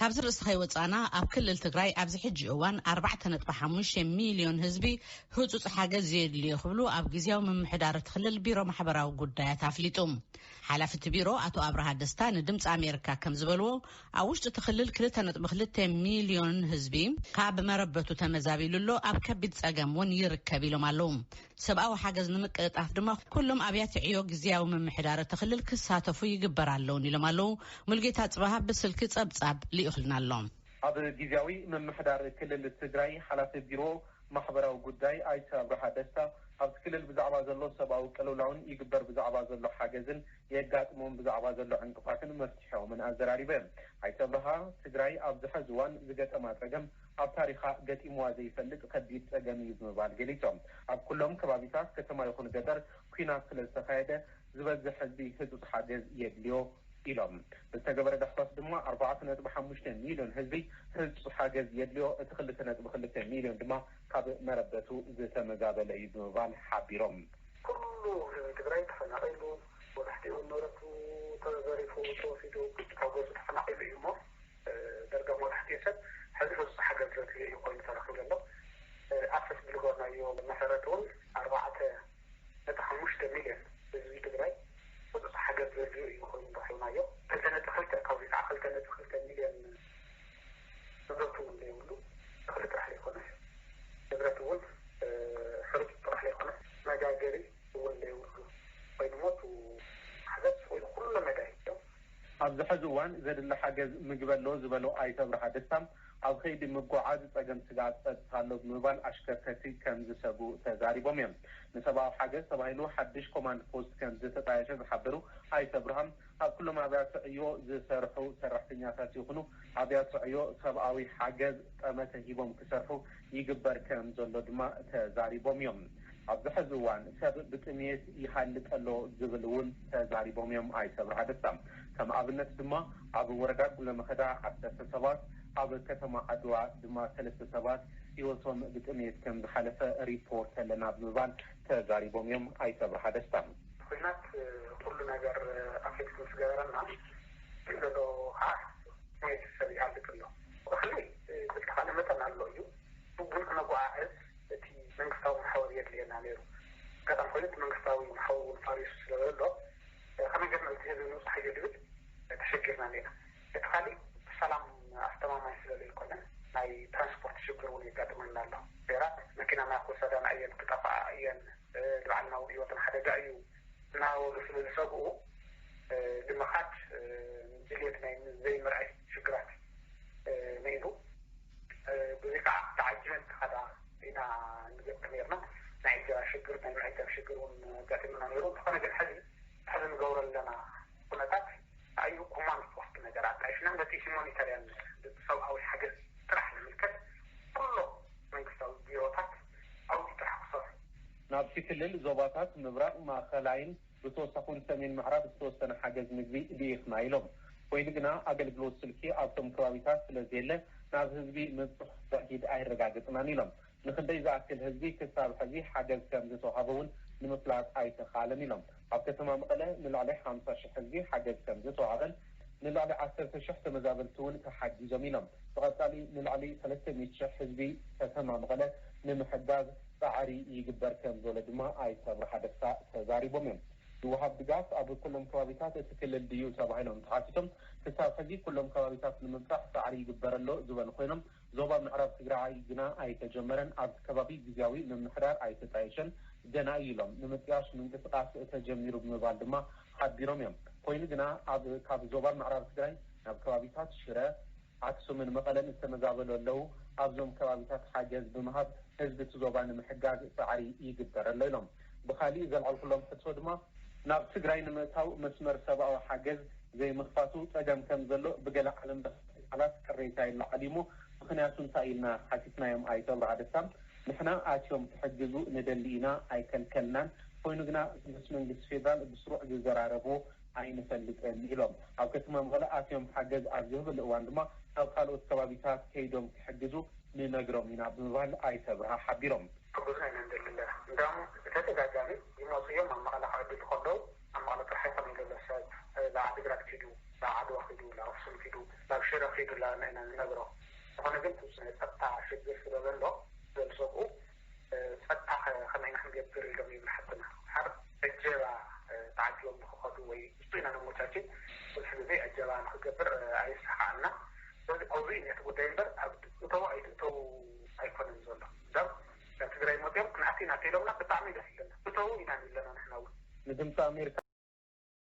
ኣብዚ ርእሲ ከይወፃና፣ ኣብ ክልል ትግራይ ኣብዚ ሕጂ እዋን ኣርባዕተ ነጥቢ ሓሙሽተ ሚልዮን ህዝቢ ህፁፅ ሓገዝ የድልዮ ክብሉ ኣብ ግዜያዊ ምምሕዳር እቲ ክልል ቢሮ ማሕበራዊ ጉዳያት ኣፍሊጡ። ሓላፊ እቲ ቢሮ ኣቶ ኣብርሃ ደስታ ንድምፂ ኣሜሪካ ከም ዝበልዎ፣ ኣብ ውሽጢ እቲ ክልል ክልተ ነጥቢ ክልተ ሚልዮን ህዝቢ ካብ መረበቱ ተመዛቢሉ ኣሎ፣ ኣብ ከቢድ ፀገም እውን ይርከብ ኢሎም ኣለዉ። ሰብኣዊ ሓገዝ ንምቅልጣፍ ድማ ኩሎም ኣብያተ ዕዮ ግዜያዊ ምምሕዳር እቲ ክልል ክሳተፉ ይግበር ኣለውን ኢሎም ኣለዉ። ሙልጌታ ጽባሃ ብስልኪ ጸብጻብ ልኢኹልና ኣሎ። ኣብ ግዜያዊ ምምሕዳር ክልል ትግራይ ሓላፊ ቢሮ ማሕበራዊ ጉዳይ ኣይተ ኣብርሃ ደስታ፣ ኣብቲ ክልል ብዛዕባ ዘሎ ሰብኣዊ ቅልውላውን ይግበር ብዛዕባ ዘሎ ሓገዝን የጋጥሞም ብዛዕባ ዘሎ ዕንቅፋትን መፍትሒኦምን ኣዘራሪበ። ኣይተ ኣብርሃ፣ ትግራይ ኣብዚ ሕዚ እዋን ዝገጠማ ጸገም ኣብ ታሪኻ ገጢምዋ ዘይፈልጥ ከቢድ ጸገም እዩ ብምባል ገሊጾም። ኣብ ኩሎም ከባቢታት ከተማ ይኹን ገጠር ኲናት ስለ ዝተኻየደ ዝበዝሕ ህዝቢ ህጹጽ ሓገዝ የድልዮ ኢሎም። ብዝተገበረ ዳህሳስ ድማ ኣርባዕተ ነጥቢ ሓሙሽተ ሚልዮን ህዝቢ ህጹጽ ሓገዝ የድልዮ፣ እቲ ክልተ ነጥቢ ክልተ ሚልዮን ድማ ካብ መረበቱ ዝተመዛበለ እዩ ብምባል ሓቢሮም። ኩሉ ህዝቢ ትግራይ ተፈናቒሉ፣ መብዛሕትኡ ንብረቱ ተዘሪፉ፣ ተወሲዱ፣ ካብ ገዝኡ ተፈናቒሉ እዩ እሞ፣ እ፣ ደርጋ መብዛሕትኡ ሰብ ሕዚ ህጹጽ ሓገዝ ዘድልዮ እዩ ኮይኑ ተረኺቡ ዘሎ። እ፣ ኣክሰስ ብዝገበርናዮ መሰረት እውን ኣርባዕተ ነጥቢ ሓሙሽተ ሚልዮን ህዝቢ ትግራይ ህጹጽ ሓገዝ ዘድልዮ እዩ ኮይኑ ረኺብናዮ። ክልተ ነጥቢ ክልተ ካብዚ ከዓ ክልተ ነጥቢ ክልተ ሚልዮን ንብረቱ እውን ዘይብሉ፣ እኽሊ ጥራሕ ዘይኮነ፣ ንብረት እውን፣ እ፣ ሕሩጭ ጥራሕ ዘይኮነ፣ መጋገሪ እውን ዘይብሉ ኮይኑ ሞት ሓገዝ ወይ ኩሉ መዳይ እዮም። ኣብዚ ሕዚ እዋን ዘድሊ ሓገዝ ምግቢ ኣሎ ዝበሎ ኣይተ ኣብርሃ ደስታ፣ ኣብ ከይዲ ምጉዓዝ ጸገም ስግኣት ጸጥታ ኣሎ ብምባል ኣሽከርከርቲ ከም ዝሰግኡ ተዛሪቦም እዮም። ንሰብኣዊ ሓገዝ ተባሂሉ ሓድሽ ኮማንድ ፖስት ከም ዝተጣየሸ ዝሓበሩ ኣይተ ኣብርሃም፣ ኣብ ኩሎም ኣብያተ ዕዮ ዝሰርሑ ሰራሕተኛታት ይኹኑ ኣብያተ ዕዮ ሰብኣዊ ሓገዝ ጠመተ ሂቦም ክሰርሑ ይግበር ከም ዘሎ ድማ ተዛሪቦም እዮም። ኣብዚ ሕዚ እዋን ሰብ ብጥሜት ይሃልቅ ኣሎ ዝብል እውን ተዛሪቦም እዮም ኣይተ ኣብርሃ ደስታ። ከም ኣብነት ድማ ኣብ ወረዳ ጉለመኸዳ ዓሰርተ ሰባት፣ ኣብ ከተማ ዓድዋ ድማ ሰለስተ ሰባት ህይወቶም ብጥሜት ከም ዝሓለፈ ሪፖርት ኣለና ብምባል ተዛሪቦም እዮም ኣይተ ኣብርሃ ደስታ። ኩናት ኩሉ ነገር ኣፌክት ምስ ገበረና ዘሎ ከዓ ስሜት ሰብ ይሃልቅ ኣሎ። እኽሊ ብዝተኻለ መጠን ኣሎ እዩ። ብጉልሒ መጓዓዓዝ እቲ መንግስታዊ መሓውር የድልየና ነይሩ። ኣጋጣሚ ኮይኑ እቲ መንግስታዊ መሓውር እውን ፈሪሱ ስለ ዘሎ ከመይ ጌርና ነቲ ህዝቢ ንብፅሓዮ ዝብል ተሸጊርና ኣለና። እቲ ካሊእ ሰላም ኣስተማማኝ ስለ ዘይኮነ ናይ ትራንስፖርት ሽግር እውን የጋጥመና ኣሎ። ሴራት መኪና ናይ ክወሰዳና እየን ክጠፍኣ እየን፣ ንባዕልና እውን ህይወትና ሓደጋ እዩ እናበሉ ስለ ዝሰግኡ ንምኻድ ድልየት ናይ ዘይምርኣይ ሽግራት ነይሩ። ብዚ ከዓ ተዓጂበን ክኸዳ ኢና ንገብር ነርና። ናይ ዕጀባ ሽግር ናይ ምዕጃብ ሽግር እውን ኣጋጢሙና ነይሩ። እንተኾነ ግን ሕዚ ሕዚ ንገብሮ ኣለና ኩነታት ኣዩ ኮማንድ ፖስት ነገር ኣጣይሽና ነቲ ሂማኒታርያን ሰብኣዊ ሓገዝ ጥራሕ ንምልከት ኩሎ መንግስታዊ ቢሮታት ኣብኡ ጥራሕ ክሰርሑ። ናብቲ ክልል ዞባታት ምብራቕ ማእኸላይን ብተወሳኺ እውን ሰሜን ምዕራብ ዝተወሰነ ሓገዝ ምግቢ ልኢኽና ኢሎም። ኮይኑ ግና ኣገልግሎት ስልኪ ኣብቶም ከባቢታት ስለ ዘየለ ናብ ህዝቢ ምብፅሑ ዛጊድ ኣይረጋግፅናን ኢሎም። ንክንደይ ዝኣክል ህዝቢ ክሳብ ሕዚ ሓገዝ ከም ዝተዋሃበ እውን ንምፍላጥ ኣይተኻለን ኢሎም። ኣብ ከተማ መቐለ ንልዕሊ ሓምሳ ሽሕ ህዝቢ ሓገዝ ከም ዝተዋሃበን ንልዕሊ ዓሰርተ ሽሕ ተመዛበልቲ እውን ተሓጊዞም ኢሎም። ብቐፃሊ ንልዕሊ ሰለስተ ሚእቲ ሽሕ ህዝቢ ከተማ መቐለ ንምሕጋዝ ፃዕሪ ይግበር ከም ዘሎ ድማ ኣይተ ኣብርሃ ደስታ ተዛሪቦም እዮም። ዝወሃብ ድጋፍ ኣብ ኩሎም ከባቢታት እቲ ክልል ድዩ ተባሂሎም ተሓቲቶም፣ ክሳብ ሕዚ ኩሎም ከባቢታት ንምብፃሕ ፃዕሪ ይግበር ኣሎ ዝበሉ ኮይኖም፣ ዞባ ምዕራብ ትግራይ ግና ኣይተጀመረን፣ ኣብቲ ከባቢ ግዝያዊ ምምሕዳር ኣይተጣየሸን፣ ገና እዩ ኢሎም። ንምጥያሽ ምንቅስቃስ ተጀሚሩ ብምባል ድማ ሓቢሮም እዮም። ኮይኑ ግና ኣብ ካብ ዞባ ምዕራብ ትግራይ ናብ ከባቢታት ሽረ፣ ኣክሱምን መቐለን ዝተመዛበሉ ኣለዉ። ኣብዞም ከባቢታት ሓገዝ ብምሃብ ህዝቢ እቲ ዞባ ንምሕጋዝ ፃዕሪ ይግበር ኣሎ ኢሎም። ብካሊእ ዘልዓልኩሎም ሕቶ ድማ ናብ ትግራይ ንምእታው መስመር ሰብኣዊ ሓገዝ ዘይምኽፋቱ ፀገም ከም ዘሎ ብገለ ዓለም ለኸ ትካላት ቅሬታ ይለዓል እዩ እሞ ምኽንያቱ እንታይ ኢልና ሓቲትናዮም ኣይተ ኣብርሃ ደስታ። ንሕና ኣትዮም ክሕግዙ ንደሊ ኢና ኣይከልከልናን። ኮይኑ ግና ምስ መንግስቲ ፌዴራል ብስሩዕ ዝዘራረብዎ ኣይንፈልጥን ኢሎም። ኣብ ከተማ መቐለ ኣትዮም ሓገዝ ኣብ ዝህብሉ እዋን ድማ ናብ ካልኦት ከባቢታት ከይዶም ክሕግዙ ንነግሮም ኢና ብምባል ኣይተ ኣብርሃ ሓቢሮም። ክሕግዙና ኢና ንደሊ ኣለና። እንዳሞ ብተደጋጋሚ ይመፁ እዮም። ኣብ መቐለ ክዕድሉ ከለዉ ኣብ መቐለ ጥራሕ ኣይኮነን ዘሎ ሰብ፣ ናብ ዓዲግራት ኪዱ፣ ናብ ዓድዋ ኪዱ፣ ናብ ኣክሱም ኪዱ፣ ናብ ሽረ ኪዱ፣ ናብ ኢና ንነብሮ። ዝኾነ ግን እቲ ናይ ጸጥታ ሽግር ስለ ዘሎ ዘልሰብኡ ጸጥታ ከመይ ኢና ክንገብር ኢሎም ይብል ሓትና። ሓር ዕጀባ ተዓዲሎም ንክኸዱ ወይ እሱ ኢና ነሞቻችን ብዙሕ ግዜ ዕጀባ ንክገብር ኣይሰሓዓልና። ስለዚ ኣብዚ ነቲ ጉዳይ እምበር ኣብ እተው ኣይትእተው ኣይኮነን ዘሎ። እዛም ናብ ትግራይ መፅኦም ክንኣቲ ናተ ኢሎምና ብጣዕሚ ደስ ይለና። እተው ኢና ንብለና ንሕና እውን። ንድምፂ ኣሜሪካ